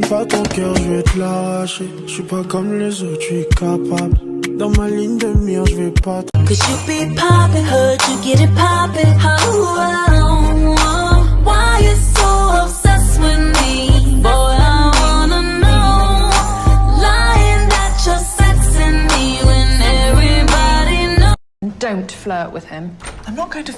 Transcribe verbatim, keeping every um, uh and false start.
Pas ton cœur, je vais te l'arracher. Je suis pas comme les autres, je suis capable. Dans ma ligne de mire, je vais pas. Cause you be poppin', heard you get it poppin'. Oh, oh, oh. Why you so obsessed with me? Boy, I wanna know. Lying that you're sexing me when everybody knows. Don't flirt with him. I'm not going to